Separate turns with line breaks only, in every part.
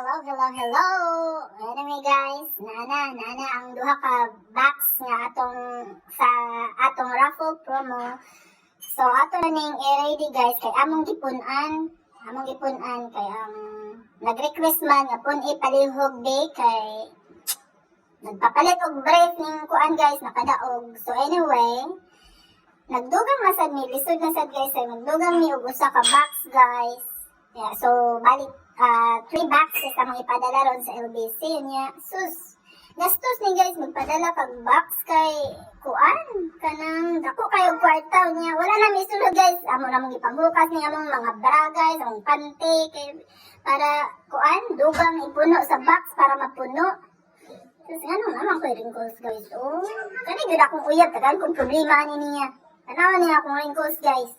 Hello, hello, hello! Anyway guys, nana, nana ang duha ka box nga atong sa atong raffle promo. So ato na ning i-ready, guys, kay among gipun-an kay ang nag-request man nga pun-i palihog day kay nagpapalit og brief ning kuan, guys, nakadaog. So anyway, nagdugang na sad mi, lisod na sad, guys, ay magdugang mi og usa ka box, guys. Yeah, so balik three boxes among ipadala ron sa LBC niya. Sus, gastos ni, guys, magpadala kag box kay kuan kanang dako kayo kwarta niya. Wala na mi sulod, guys. Amo na mong ipanghukas ni among mga bra, guys, among panty kay para kuan dugang ipuno sa box para mapuno. Tapos nga naman ko wrinkles, guys. Oh, kani gyud akong uyab, tagaan kong problema ni niya. Tanawan niya akong wrinkles, guys.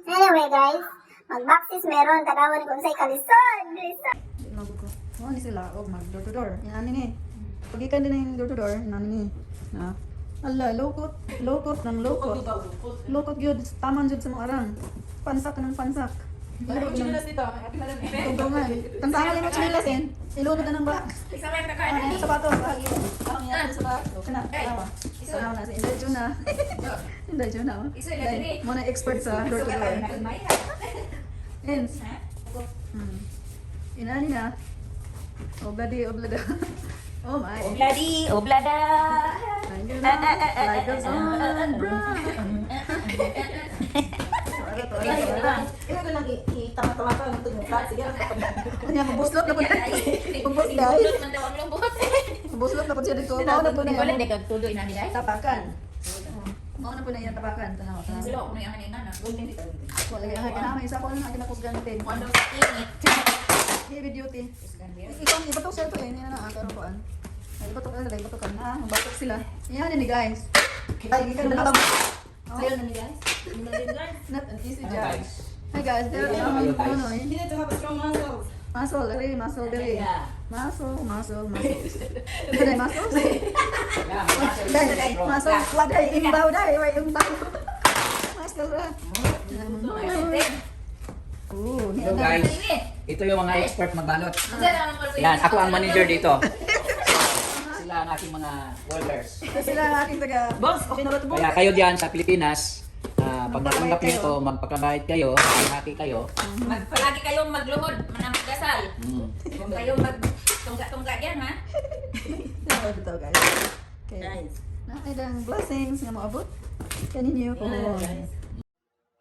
Anyway, guys, mag-boxes meron, tanawan kung sa'y kalisod. Lisod.
Mago ko. Mo ni sila og mag door to door. Inani ni. Pagikan din yung door to door, inani ni. Na. Ala, lokot, lokot ng lokot. Lokot gyud, taman jud sa mga arang. Pansak ng pansak.
Wala ko chinelas dito. Happy na lang eh.
Tungtungan. Tantangan mo chinelas eh. Ilunod na ng box.
Isa man ka
Ano yung sapatos? Ang yan sa sapatos. Kana, tanawa. Tanawa na si Inday Juna. Inday Juna. Oh.
Isa, diri.
Mo na expert sa door to door. Hence. Inani na. Obladi, oblada. Oh my.
Obladi, oblada.
I'm gonna like a zone bra.
Ikaw ko lang itama-tama ka ng tugmuka. Sige lang.
Kanya, mabuslot na po na. Mabuslot, guys.
Man daw ang lubot.
Mabuslot na po siya dito. Mao na po na
Wala
yan.
di kag tudo ina ni guys.
Tapakan. Mao na po na yan tapakan. Tanawa, tanawa.
Sila ko na ang ina na.
Wala kaya kinama isa ko na kinakusgan tape.
Ano sa init.
Heavy duty. Ikaw, ibatok siya ito eh. Hindi na na, pero kuan. Ay, ibatok na, ibatok ka na. Mabatok sila. Yan ni, guys.
Ay,
ikaw na lang.
Sa'yo na ni guys.
Not an easy
Ano,
job.
guys?
Hi guys, there
Ano kayo, guys?
ano eh.
You need to have a strong muscles.
Muscle, dali, muscle, dali. Muscle, muscle, muscle. Dali, muscle.
Yeah, muscle
Dali,
is strong.
muscle. Dali, imbaw, dali, way imbaw. Muscle ra. Ooh,
Hello guys, ito yung mga expert magbalot. Yan, ako ang manager dito. Sila ang aking mga workers.
Sila ang aking taga.
Boss, okay na ba ito, boss?
Kaya kayo diyan sa Pilipinas, pag natanggap niyo ito, magpakabait kayo, happy kayo.
Palagi kayong magluhod, manamagdasal. Huwag kayong magtungga-tungga diyan ha.
Tanaw dito, guys. Okay.
Guys.
Na ilang blessings nga moabot kaninyo po.
Guys.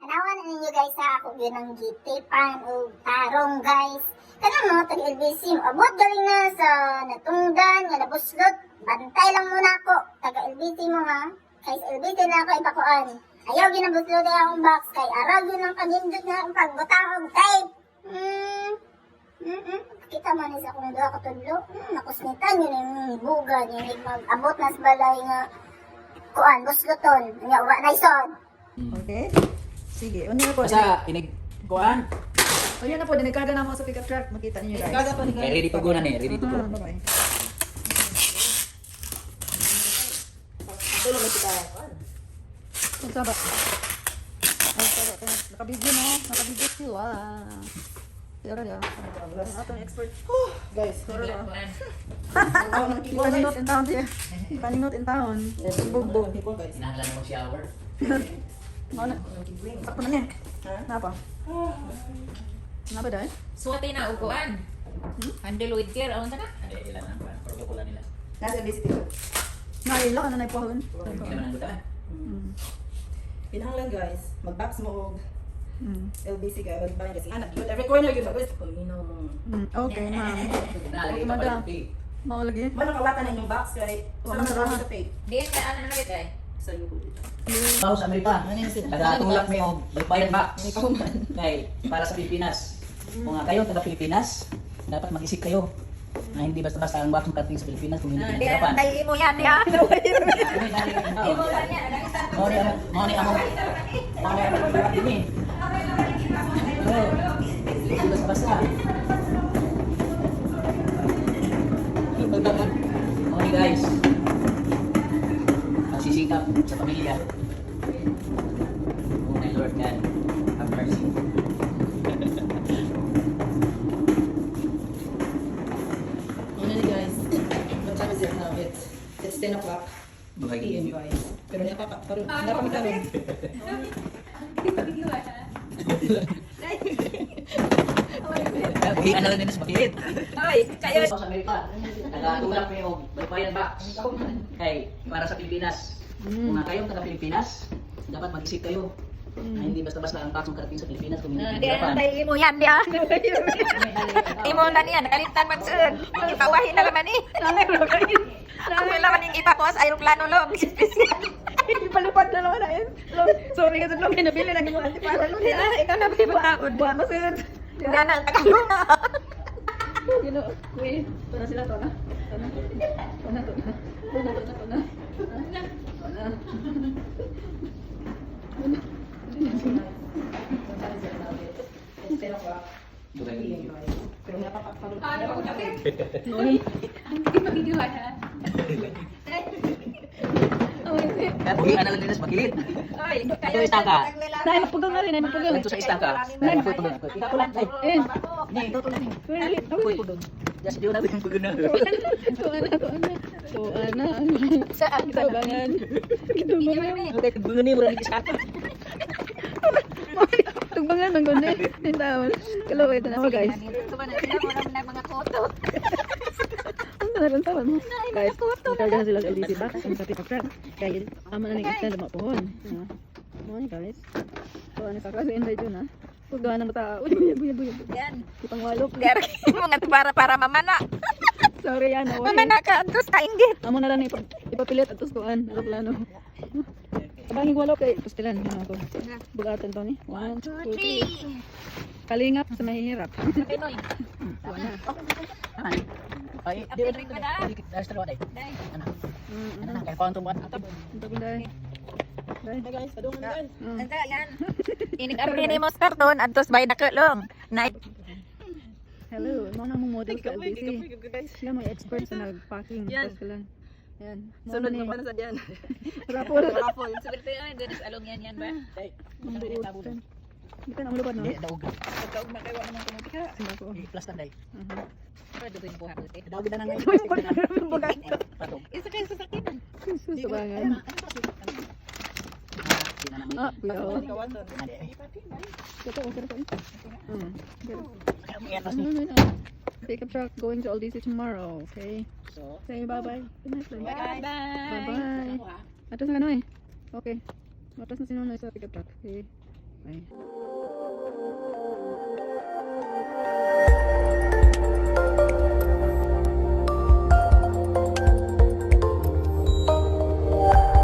Tanawan na ninyo, guys, sa ako yun ang gitipan o tarong, guys. Kanang mga taga LBC, abot galing na sa natungdan, nga nabuslot. Bantay lang muna ako. Taga LBC mo ha. Kay sa LBC na ako ipakuan. Ayaw ginabuslot ay akong box kay araw yun ang kanindot na akong pagbutang og tape. Kita man ni sa akong duha ka tudlo. Nakusnitan yun yung buga niya. Mag-abot na sa balay nga kuan, busloton. Nga, wa na isod.
Okay? Sige, unya na po.
Basta, inig, kuan.
Unya na po, dinagkarga na mo sa pickup truck. Makita ninyo, guys.
Gaga pa ni
Kaya
guys.
ready to go na ni, ready to go.
Ah, bye-bye.
Tulong mo kita.
Magsaba. Ay, saba. Nakabidyo no? Nakabidyo sila. Pero ya. Ang atong expert.
Guys.
Paningot in town siya. Paningot in town. Bugbog.
Guys.
Kinahanglan mo shower.
Mao na. Sakto na niya. Napa? Napa dahil?
Suwati na og kuan. Handle with care, aon ta na?
Ay, ilan ang kuan, protocol nila.
Nasa visit dito.
Naila ka na naipuhon.
Hindi naman ang butaan.
Pinahanglan guys, mag-box mo og LBC guys, mag kasi anak yun. Every corner yun, guys. Paminaw mo.
Okay, ma'am.
Nalagay ka pa
Madam.
yung tape.
Mao lagi.
Mano kawatan na inyong box kay
Wa
sa
man
mga
ra.
sa tape.
Diyan ka ano na kay.
Sa iyo ko dito.
Tao sa Amerika, taga-tulak mi og bayan box. Kay para sa Pilipinas. Kung nga kayo taga Pilipinas, dapat mag-isip kayo na hindi basta-basta ang box makarating sa Pilipinas kung hindi pinahirapan.
Tay mo yan ya.
Mao ni among din eh. Oo. Hindi basta-basta. Mao ni, guys. Pagsisikap sa pamilya. Oh my Lord God, have mercy.
PM guys. Pero niya pa karon, na pa mi karon.
Buhian na lang din sa makilid.
Ay, kayo.
Sa Amerika, taga-tulak may og balikbayan box. Kay para sa Pilipinas. Mga kayong taga Pilipinas, dapat mag-isip kayo na hindi basta-basta ang box makarating sa Pilipinas kung hindi
Di
pinahirapan.
ay imo yan di ah. Imo na niya nakalitan magsuod. Ipawahin na naman eh. Ako lang maning ipakuha sa aeroplano long.
Ipalupad na naman na yun. Sorry kasi long, kinabili lang yung antipara.
Ikaw na ba ipaod?
Buwan mo sir.
Gana ang Tagalog na.
Wait, ito na sila, to na. To na. To na, to na. To na, to na, to na. To na.
PM guys. Pero niya pa karon, na pa mi karon.
Buhian na lang din sa makilid.
Ay,
Ito istaka.
Nay, mapugang nga rin, nay, mapugang.
Ito sa istaka. Nay, mapugang. Ikaw lang. Ay,
Eh,
ni, ito lang.
wait,
Uy, just di na yung pugon na.
To na, to na. To na.
Saan?
Kitabangan. Kitabangan.
Okay, pugon ni mura ni istaka.
Tugbangan man kundi. Yung taon. Kalaway ito na ako, guys.
Na mga koto.
Ang talagang taon mo. Guys, magkarga na sila sa LBC box. Ang sa pick-up truck. Kaya, ama na nag-extend mo pohon. Mo ni guys. So, ano sa klase invite yun ha. Paggawa ng bata. Uy, buya, buya, buya.
Yan.
Ipangwalok.
Mga para mamana.
Sorry yan. Away.
Mamana ka antos tainggit.
Amo na lang ipapilit at tustuan. Aeroplano. Abanging walok kay pastilan. Ano ako. Bugatan to ni. One, two, three. Kalingap sa mahihirap.
Pinoy.
Wala.
Ay, di ba dito? Dahil sa dalawa, day. Ano? Ano na, kaya kuwan tong buwan.
Ang tagunday. Day.
Hey guys, padungan guys.
Anta yan. Inig abri ni mo karton antos bay nakulong. Na
Hello, mo na mong model sa LBC.
Guys.
Sila may expert sa nag-packing.
Yan.
Pastilan. Yan. Mo
Sunod
na
na
ni.
pa na sa diyan.
Rapol.
Raffle.
Swerte ay diri sa along yan yan ba.
Day.
Ang buutan. Hindi ka na mulupad, no?
Hindi, daog.
Pagkaug na kayo naman kuno ka.
Sila ko.
Plus tan day.
Pwede ko buhat eh.
Daog na nga. Patog.
Isa kayo sa sakinan.
Susubangan. Ah, kuya.
Kawaton.
Ito, okay na po.
Ano
Ano, ano, ano. Pickup truck going to LDC tomorrow, okay?
So,
Say bye-bye. Good night, Lynn.
Bye.
Bye-bye. Atos na kanoy. Okay. Atos na si Nonoy sa pickup truck. Okay. Bye.